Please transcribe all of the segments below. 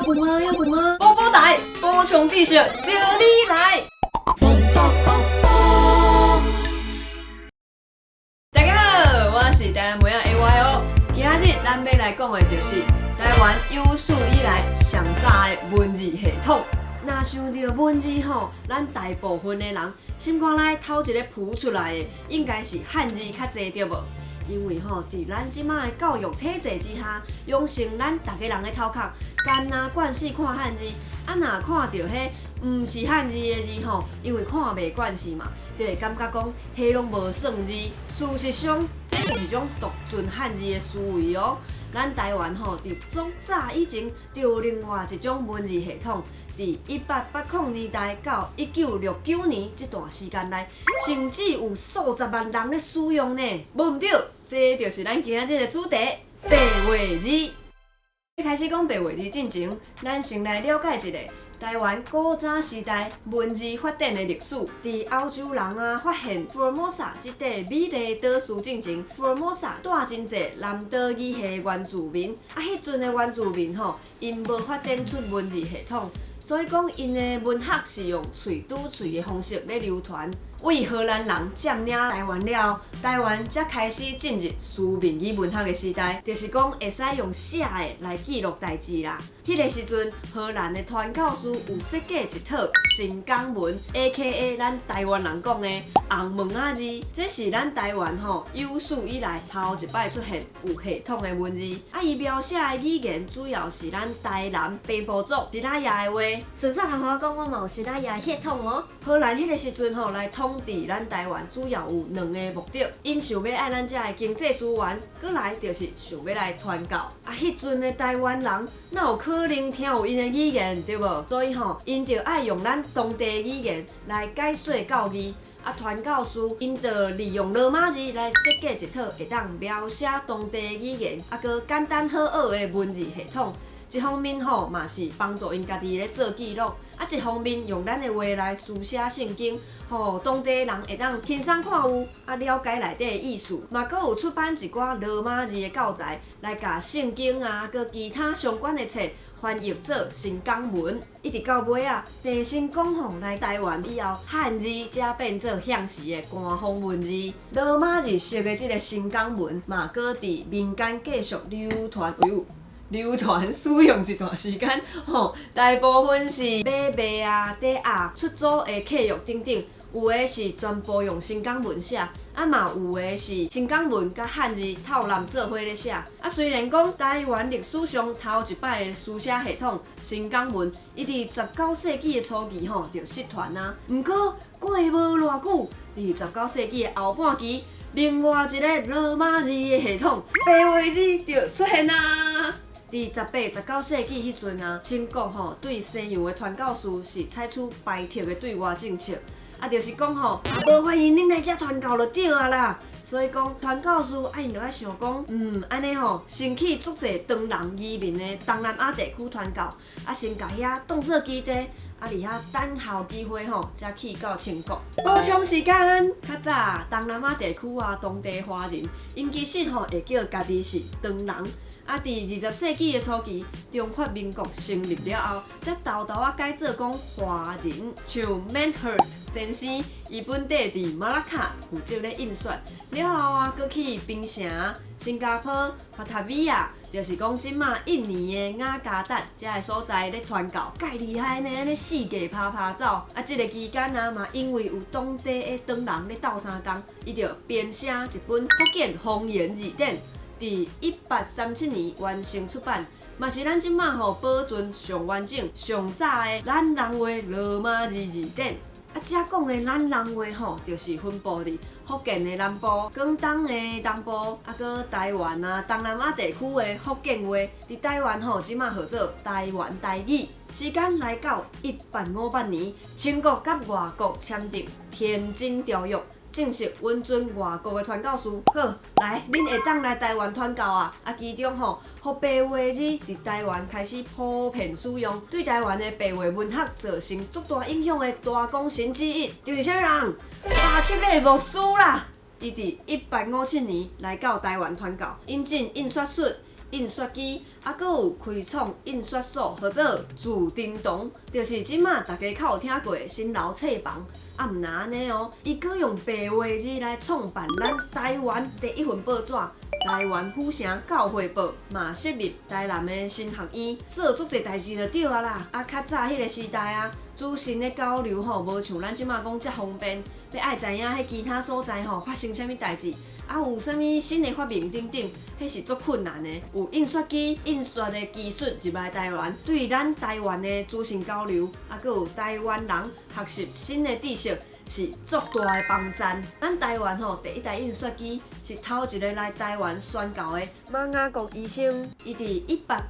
飯啊，猶飯啊！寶寶台補充知識，招你來。寶。大家好，我是台南妹仔 AY 哦。今仔日咱欲來講的就是台灣有史以來上早的文字系統。若想著文字吼，咱大部分的人心肝內頭一个浮出來的，應該是漢字較濟對無？因為吼，佇咱這馬的教育體制之下，養成咱逐家人的頭殼，干焦慣勢看漢字，啊，若看著彼毋是漢字的字吼，因為看袂慣勢嘛，就會感覺講彼攏無算字。事實上，這是一種獨尊漢字的思維哦。咱台灣吼，佇足早以前就有另外一種文字系統，佇1880年代到1969年這段時間內，甚至有數十萬人咧使用呢。無毋對，這就是咱今仔日的主題——白話字。開始講白話字進前，咱先來了解一下台灣古早時代文字發展的歷史。佇歐洲人啊發現福爾摩沙這塊美麗島嶼進前，福爾摩沙帶真濟南島語系原住民。啊，彼陣的原住民吼，𪜶無發展出文字系統，所以講𪜶的文學是用喙拄喙的方式咧流傳。為荷蘭人佔領台灣了後，台灣才開始進入書面語文學的時代，就是講會使用寫的來記錄代誌啦。彼個時陣，荷蘭的傳教士有設計一套新港文，A.K.A 咱台灣人講的紅毛仔字，這是咱台灣吼有史以來頭一擺出現有系統的文字。啊，伊描寫的語言主要是咱台南平埔族西拉雅的話。順煞頭拄講，我嘛有西拉雅血統哦。荷蘭彼個時陣吼來統治咱台灣，主要有兩个目的，𪜶想欲愛咱遮的經濟資源，閣來就是想欲來傳教。啊，彼陣的台灣人哪有可能聽有𪜶的語言，對無？所以吼，𪜶就愛用咱當地語言來解說教義。啊，傳教士𪜶就利用羅馬字來設計一套會當描寫當地語言，啊，閣簡單好學的文字系統。一方面吼，嘛是幫助𪜶家己咧做記錄；啊，一方面用咱的話來書寫聖經，予當地人會當輕鬆看有，啊，了解內底的意思。嘛，閣有出版一寡羅馬字的教材，來共聖經啊，閣其他相關的冊翻譯做新港文。一直到尾仔，鄭成功吼來台灣以後，漢字才變做現時的官方文字。羅馬字式的這个新港文，嘛閣佇民間繼續流傳。哎喲！流傳使用一段時間，吼，大部分是買賣啊、抵押、出租的契約等等，有的是全部用新港文寫，啊嘛有的是新港文佮漢字套濫做伙咧寫。啊，雖然講台灣歷史上頭一擺的書寫系統新港文，伊佇19世紀的初期吼就失傳啊。毋過過無偌久，佇19世紀的後半期，另外一个羅馬字的系統白話字就出現啊！佇18、19世紀彼陣啊，清國吼對西洋的傳教士是採取排斥的對外政策，啊，就是講吼，啊，無歡迎恁來遮傳教就對啊啦。所以講傳教士啊，𪜶就愛想講，按呢吼，先去足濟唐人移民的東南亞地區傳教，啊，先共遐當做基地，啊，佇遐等候機會吼，才去到清國。補充時間，較早東南亞地區啊，當地華人，𪜶其實吼會叫家己是唐人。啊，佇20世紀的初期，中華民國成立了後，才沓沓仔改做講華人。像 Manhurst 先生，伊本底佇馬拉卡負責咧印刷，了後啊，閣去檳城、新加坡、巴塔維亞，就是講這馬印尼的雅加達遮个所在咧傳教，蓋厲害呢，按呢四界趴趴走。啊，這个期間啊，嘛因為有當地的唐人咧鬥相共，伊就編寫一本福建方言字典。佇1837年完成出版，嘛是咱這馬吼保存上完整、上早的咱人話羅馬字字典。啊，遮講的咱人話吼，就是分布佇福建的南部、廣東的東部，啊，閣台灣啊、東南亞地區的福建話。佇台灣吼，這馬號做台灣台語。時間來到1858年，清國佮外國簽訂《天津條約》。正式允准外國的傳教士，好來，恁會當來台灣傳教啊！啊，其中吼，予白話字佇台灣開始普遍使用，對台灣的白話文學造成足大影響的大功臣之一，就是啥物人？巴克禮牧師啦！伊佇1857年來到台灣傳教，引進印刷術，印刷機，啊，閣有開創印刷所，號做自定堂，就是這馬大家較有聽過的新樓冊房。啊，毋若按呢哦，伊閣用白話字來創辦咱台灣第一份報紙《台灣府城教會報》，嘛設立台南的神學院，做足濟代誌就對啊啦。啊，較早彼個時代啊，資訊的交流吼，無像咱這馬講遮方便。欲愛知影彼其他所在吼發生啥物代誌，啊有啥物新的發明等等，彼是足困難的。有印刷機印刷的技術入來台灣，對咱台灣的資訊交流，啊，閣有台灣人學習新的知識，是足大的幫贊。咱台灣吼第一台印刷機是頭一个來台灣宣教的馬雅各醫生，伊佇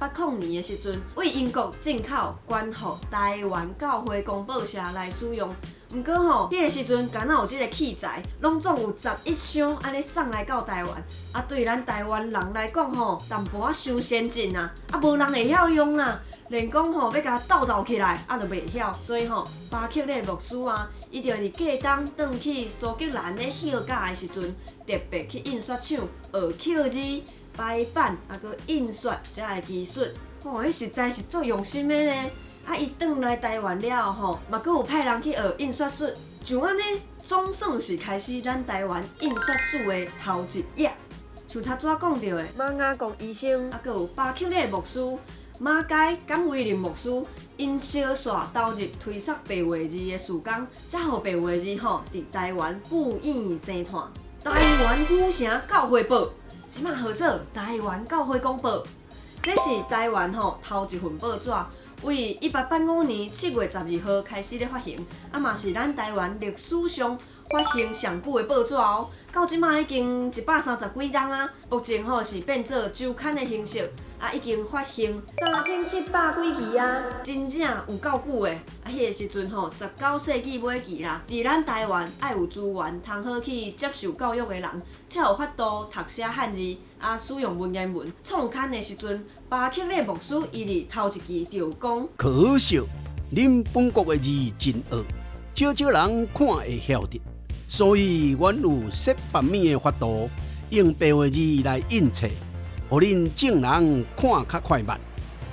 1880年的時陣，為英國進口捐予台灣教會公報社來使用。毋過吼，彼個時陣敢若有這个器材，攏總有11箱按呢送來到台灣。啊，對咱台灣人來講吼，淡薄仔傷先進啊，啊無人會曉用啦。連講吼欲共鬥鬥起來，啊就袂曉。所以吼，巴克禮牧師啊，伊就佇過冬轉去蘇格蘭咧歇假的時陣，特別去印刷廠學刻字、排版，啊，閣印刷遮的技術。吼，彼實在是足用心的呢。啊，伊轉來台灣了後吼，嘛閣有派人去學印刷術，就按呢，總算是開始咱台灣印刷史的頭一頁。像頭拄仔講著的馬雅各醫生，啊，閣有巴克禮牧師、馬偕甘為霖牧師，𪜶相紲投入推捒白話字的事工，才予白話字吼佇台灣布影生湠。台灣府城教會報，這馬號做台灣教會公報，這是台灣吼頭一份報紙。為1885年7月12號開始咧發行，啊嘛是咱台灣歷史上發行上久的報紙哦。到這馬已經130幾冬啊，目前吼是變做週刊的形式，啊已經發行3700幾期啊，真正有夠久的。啊，彼個時陣吼，19世紀尾期啦，佇咱台灣愛有資源通好去接受教育的人，才有法度讀寫漢字，啊使用文言文。創刊的時陣，巴克禮牧師伊佇頭一期就講：可惜恁本國的字真惡，少少人看會曉得，所以阮有說別物的法度，用白話字來印冊，予恁眾人看較快慢。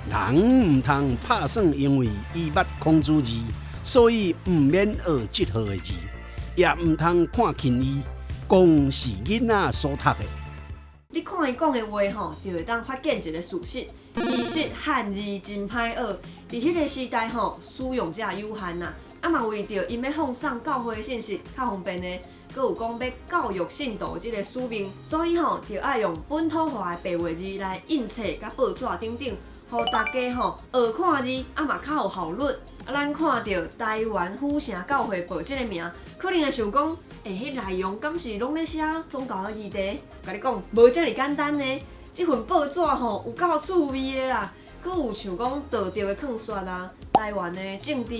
人毋通拍算，因為伊捌孔子字，所以毋免學這號的字，也毋通看輕伊，講是囡仔所讀的。你看伊講的話吼，就會當發現一个事實。其實漢字真歹學，佇彼个時代吼，使用者有限啦。啊嘛為著𪜶欲放送教會信息較方便呢，閣有講欲教育信徒這个使命，所以吼，就愛用本土化的白話字來印冊佮報紙等等，予大家吼學看字，啊嘛較有效率。啊，咱看著台灣府城教會報這个名，可能會想講，欸，彼內容敢是攏咧寫宗教的議題？共你講，無遮爾簡單呢。這份報紙吼有夠趣味的啦，閣有像講道德的勸說啊，台灣的政治、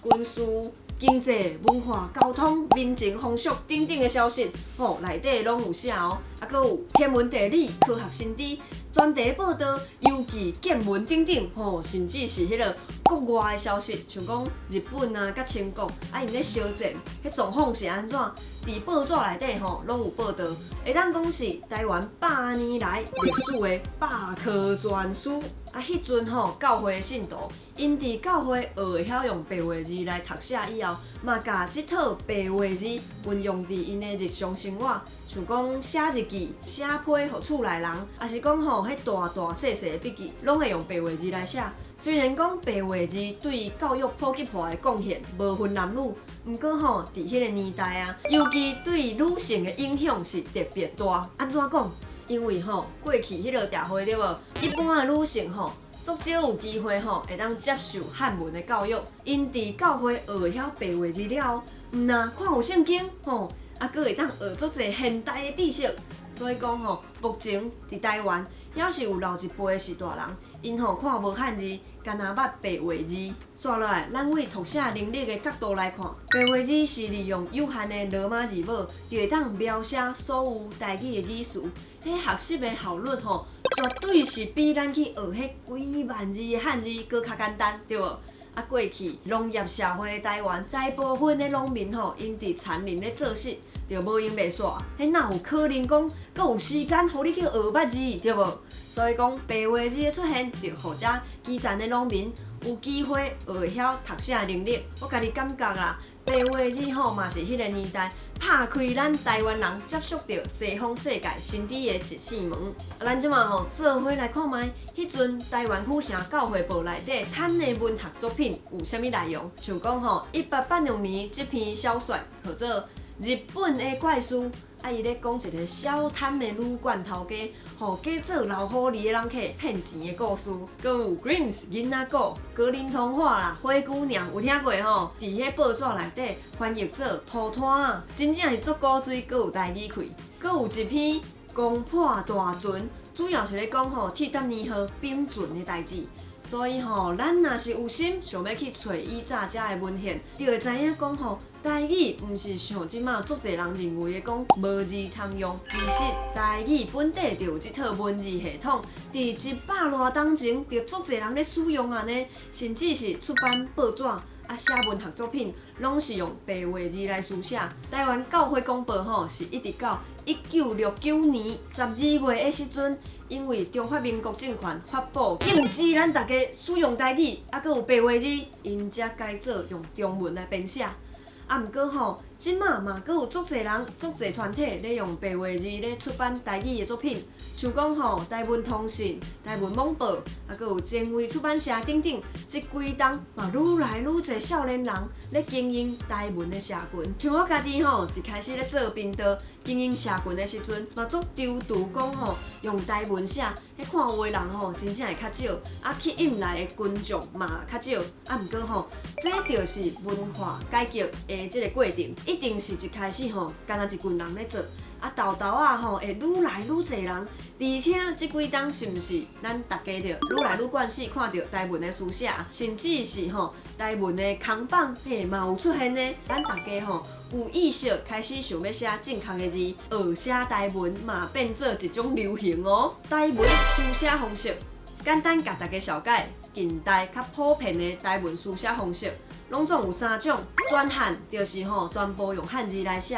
軍事、經濟、文化、交通、民情、風俗等等的消息，吼內底攏有寫哦。啊，閣有天文地理、科學新知、專題報道、遊記見聞等等，吼，甚至是彼个國外的消息，像講日本啊、佮清國啊，𪜶咧相戰，彼狀況是按怎？佇報紙內底吼攏有報道，會當講是台灣百年來歷史的百科全書。啊，彼陣吼教會的信徒，𪜶佇教會學會曉用白話字來讀寫以後，嘛共這套白話字運用佇𪜶的日常生活，像講寫日記、寫批予厝內人，抑是講吼彼大大細細的筆記，攏會用白話字來寫。雖然講白話字對教育普及化的貢獻無分男女，毋過吼佇彼个年代啊，尤其對女性的影響是特別大。按怎講？因為吼過去彼个社會對無，一般的女性吼，足少有機會吼會當接受漢文的教育。𪜶佇教會學會曉白話字了後，毋若看有聖經吼，啊，閣會當學足濟現代的知識。所以講吼，目前佇台灣，猶是有老一輩的序大人，𪜶吼看無漢字，干焦捌白話字。紲落來，咱為讀寫能力的角度來看，白話字是利用有限的羅馬字母，就會當描寫所有台語的語詞。彼學習的效率吼，絕對是比咱去學彼幾萬字的漢字閣較簡單，對無？啊，過去農業社會的台灣，大部分的農民吼，𪜶佇田林咧做穡，就無閒袂煞，彼哪有可能講閣有時間予你去學捌字，對無？所以講白話字的出現，就予遮基層的農民有機會學會曉讀寫的能力。我家己感覺啦，白話字吼嘛是彼個年代拍開咱台灣人接觸著西方世界新知的一扇門。啊，咱這馬吼做伙來看覓，彼陣台灣府城教會報內底刊的文學作品有啥物內容？像講吼，1886年這篇小說號做《日本的怪事》，啊，伊咧講一個小貪的旅館頭家，予假做老狐狸的人客騙錢的故事。閣有 Grimm's 囡仔故、格林童話啦、灰姑娘有聽過吼？佇彼報紙內底翻譯做塗攤仔，真正是足古錐，閣有台語氣。閣有一篇《攻破大船》，主要是咧講吼鐵達尼號冰船的代誌。所以吼，咱若是有心想欲去揣以早遮的文獻，就會知影講吼，台語毋是像這馬足濟人認為的講無字通用。其實台語本底就有這套文字系統，佇一百偌冬前就足濟人咧使用啊呢，甚至是出版報紙啊寫文學作品，攏是用白話字來書寫。台灣教會公報吼是一直到1969年12月的時陣，因為中華民國政權發布禁止咱大家使用台語，啊，閣有白話字，𪜶才改做用中文來編寫。啊，毋過吼，這馬嘛閣有足濟人、足濟團體咧用白話字咧出版台語的作品，像講吼台文通信、台文網報，啊，閣有前衛出版社等等，這幾冬嘛愈來愈濟少年人咧經營台文的社群。像我家己吼，一開始咧做頻道經營社群的時陣，嘛足躊躇講吼用台文寫，彼看有的人吼真正會較少，啊吸引來的觀眾嘛較少。啊，毋過吼，這就是文化改革的這個過程，一定是一開始吼，干焦一群人咧做，啊，沓沓仔吼會愈來愈濟人，而且這幾冬是毋是咱大家就愈來愈慣勢看著台文的書寫，甚至是吼台文的扛棒嘿嘛有出現呢？咱大家吼有意識開始想欲寫正確的字，學寫台文嘛變做一種流行哦。台文書寫方式，簡單共大家紹介近代較普遍的台文書寫方式。攏總有三種，全漢就是吼全部用漢字來寫，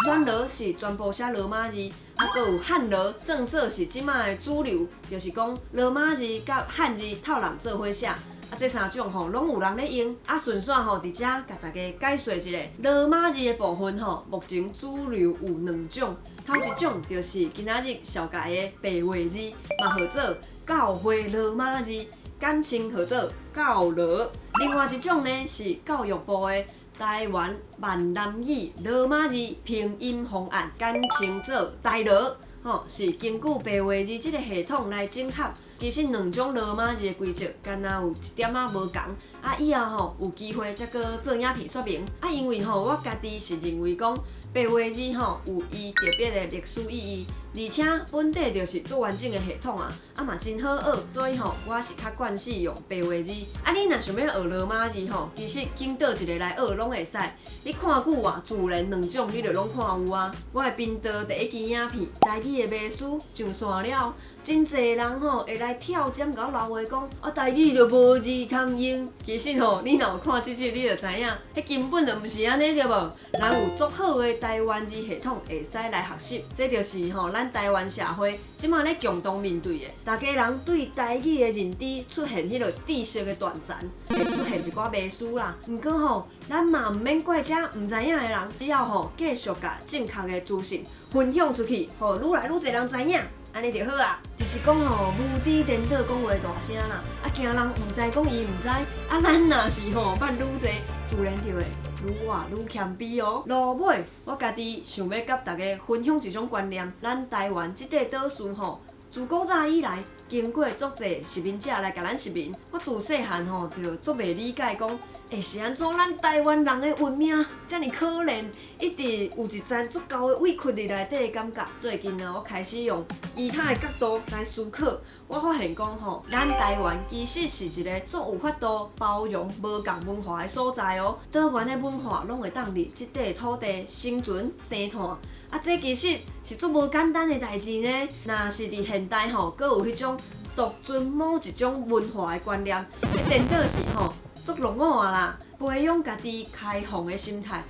全羅是全部寫羅馬字，啊，閣有漢羅，算做是這馬的主流，就是講羅馬字佮漢字透湳做伙寫。啊，這三種吼攏有人咧用。啊，順紲吼佇遮共大家解說一下，羅馬字的部分吼，目前主流有兩種，頭一種就是今仔日紹介的白話字，嘛號做教會羅馬字。簡稱號做教羅。另外一種呢是教育部的台灣閩南語羅馬字拼音方案，簡稱做台羅。吼，是根據白話字這个系統來整合。其實兩種羅馬字的規則，敢若有一點仔無仝。啊，以後吼有機會才閣做影片說明。啊，因為吼我家己是認為講白話字吼有伊特別的歷史意義，而且本底就是足完整的系統啊，啊嘛真好學，所以吼我是較慣勢用白話字。啊，你若想欲學羅馬字吼，其實揀佗一个來學攏會使。你看久啊，自然兩種你就攏看有啊。我的頻道第一支影片《台語的迷思》上線了，真濟人吼會來跳針共我留話講，啊台語就無字通用。其實吼，你若有看這集，你就知影，彼根本就毋是按呢對無？咱有足好的台灣字系統會使來學習，這就是吼咱台灣社會這馬咧共同面對的，大家人對台語的認知出現彼个知識的斷層，會出現一寡迷思啦。毋過吼，咱嘛毋免怪遮毋知影的人，只要吼繼續共正確的資訊分享出去，予愈來愈濟人知影，按呢就好啊。就是講吼，無知顛倒講話大聲啦，啊驚人毋知講伊毋知，啊咱若是吼捌愈濟，自然就會愈活愈謙卑哦。落尾，我家己想欲佮大家分享一種觀念，咱台灣這塊島嶼吼，自古早以來，經過足濟殖民者來共咱殖民，我自細漢吼就足袂理解講，欸，是按怎咱台灣人的運命遮爾可憐，一直有一層足厚的委屈佇內底的感覺。最近呢，我開始用其他的角度來思考，我發現講吼，咱台灣其實是一个足有法度包容無仝文化的所在哦。多元的文化攏會當佇這塊土地生存生湠。啊，這其實是足無簡單的代誌呢。若是佇現代吼，閣有彼種獨尊某一種文化的觀念，彼顛倒是吼足落伍啊啦。培養家己開放的心態，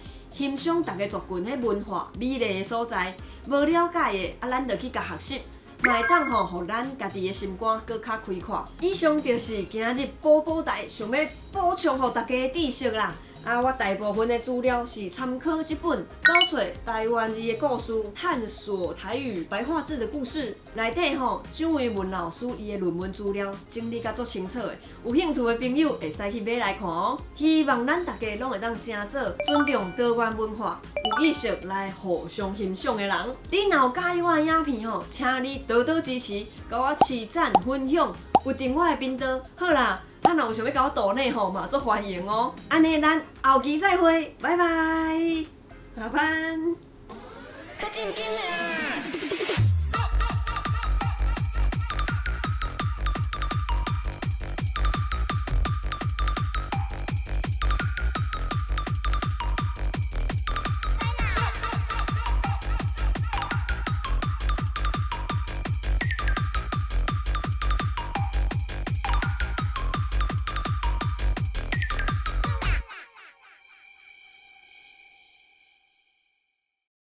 欣賞逐个族群彼文化美麗的所在。無了解的，啊，咱就去共學習。嘛會當吼，予咱家己的心肝閣較開闊。以上就是今日寶寶台想欲補充予大家的知識啦。啊，我大部分的資料是參考這本《找揣台灣字的故事》，探索台語白話字的故事。內底吼，蔣維文老師伊的論文資料整理甲足清楚的，有興趣的朋友會使去買來看哦。希望咱大家攏會當成做尊重多元文化、有意識來互相欣賞的人。你若有佮意我的影片吼，請你多多支持，共我揤讚分享，有訂我的頻道。好啦。啊，若有想欲共我抖內吼，嘛足歡迎哦。按呢，咱後期再會，拜拜，下班。較正經的啦。